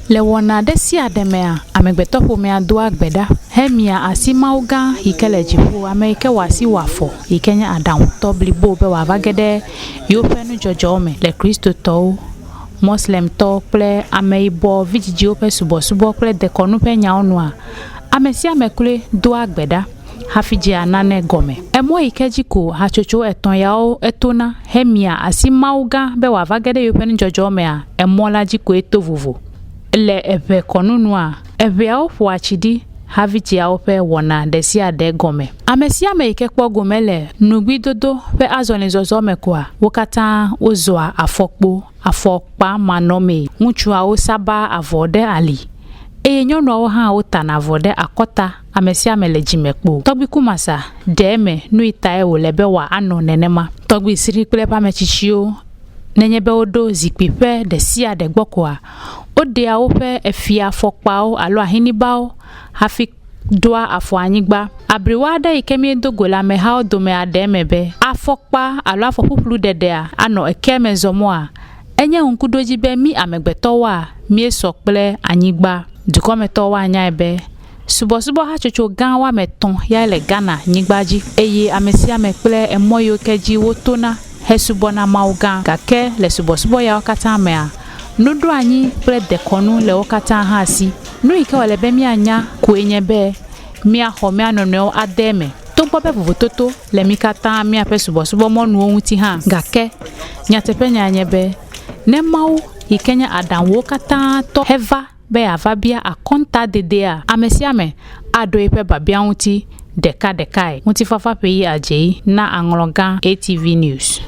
Le wɔna ɖe sia ɖe mea, amegbetɔƒomea doa gbe ɖa hemia asi Mawu gã yi ke le dziƒo, ame yi ke wɔ asi wɔ afɔ yi ke nye aɖaŋutɔ blibo be wòava ge ɖe yewoƒe nudzɔdzɔwo me le Kristotɔwo, Mɔslemtɔwo kple ameyibɔ vidzidziwo ƒe subɔsubɔ kple dekɔnu ƒe nyawo nua, ame sia ame kloe doa gbe ɖa hafi dzea nane gɔme. Emɔ yi ke dzi ko hatsotso etɔ̃ yawo etona hemia asi Mawu gã be wòava ge ɖe yewoƒe nudzɔdzɔwo mea, emɔ la dzi koe to vovo. Le eʋe kɔnu nua, eʋeawo ƒoa tsi ɖi hafi dzea woƒe wɔna ɖe sia ɖe gɔme. Ame sia ame yi ke kpɔ gome le nugbidodo ƒe azɔlizɔzɔ me koa, wo katã wozɔa afɔkpo afɔkpa manɔmee. Ŋutsuawo saba avɔ ɖe ali eye nyɔnuawo hã wotana avɔ ɖe akɔta ame sia ame le dzime kpo. Tɔgbi Kumasa ɖe eme nu yi tae wòle be wòanɔ nenema. Tɔgbi Sri kple eƒe ametsitsiwo nenye be woɖo zikpui ƒe ɖe sia ɖe gbɔ koa, woɖea woƒe efiafɔkpawo alo ahinibawo hafi ɖoa afɔ anyigba. Abriwa aɖe yi ke míedo go le amehawo dome aɖe eme be afɔkpa alo afɔ ƒuƒlu ɖeɖea anɔ eke me zɔmɔa, enye ŋkuɖodzi be mí amegbetɔwoa míesɔ kple anyigba. Dukɔmetɔwo anyae be subɔsubɔ hatsotso gã woame etɔ̃ yae le Ghana nyigba dzi eye ame sia ame kple emɔ yiwo ke dzi wotona hesubɔna Mawu gã. Gake le subɔsubɔ yawo katã mea, nuɖoanyi kple dekɔnu le wo katã hã si. Nu yi ke wòle be míanya koe nye be míaxɔ mía nɔnɔewo ade eme. Togbɔ be vovototo le mí katã míaƒe subɔsubɔmɔnuwo ŋuti hã gake nyateƒenya nye be ne Mawu yi ke nye aɖaŋuwo katã tɔ heva be yeava bia akɔnta dedea, ame sia ame aɖo eƒe biabia ŋuti ɖekaɖekae. Ŋutifafa ƒe yi adzeyi na aŋlɔ gã ATV News.